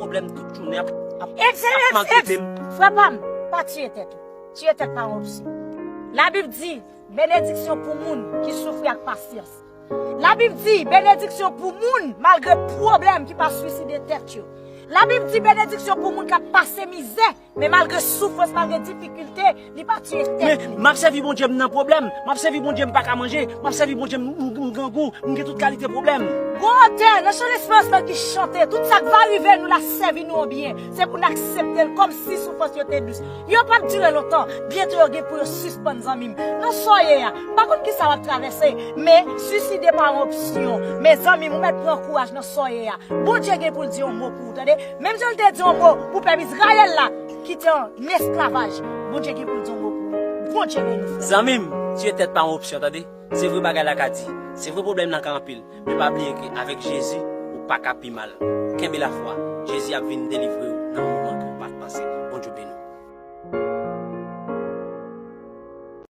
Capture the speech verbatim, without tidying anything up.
pwoblèm tout jounen ap, ap, Eps, ap eps, maltrete eps. M. Frè pa m, pa tiye tèt ou. Tiye tèt pa yon opsyon. Labib di, benediksyon pou moun ki soufri ak pasyans. Labib di, benediksyon pou moun malgre pwoblèm ki pa swiside tèt yo. Labib di, benediksyon pou moun k ap pase mizè, men malgre soufrans, malgre difikilte, li pa tiye tèt Men m ap sèvi Bondye, m nan pwoblèm. M ap sèvi Bondye, m pa ka manje. M ap sèvi Bondye, m, m, m grangou. M gen tout kalite pwoblèm. Gon otè nan Chan Lesperans lan ki chante, tout sa k va rive nou la sèvi nou an byen. Se pou n aksepte l kòm si soufrans yo te dous. Yo p ap dire lontan. Byento yo gen pou yo sispann, zanmi m. Nan sa w ye a, m pa konn kisa w ap travèse, men swiside pa yon opsyon. Men zanmi m, ou mèt pran kouraj nan sa w ye a. Bondye gen pou l di yon mo pou ou, tande. Menm jan l te di yon mo pou pèp Izrayèl la ki te an esklavaj. Bondye gen pou l di yon mo pou ou. Bondye beni w, frè. Zanmi m, tiye tèt pa yon opsyon, tande. Se vre bagay la ka di. Se vre pwoblèm nan ka anpil. Men pa bliye ke avèk Jezi, ou pa ka pi mal. Kenbe lafwa. Jezi ap vin delivre w nan yon moman ke w pa t panse.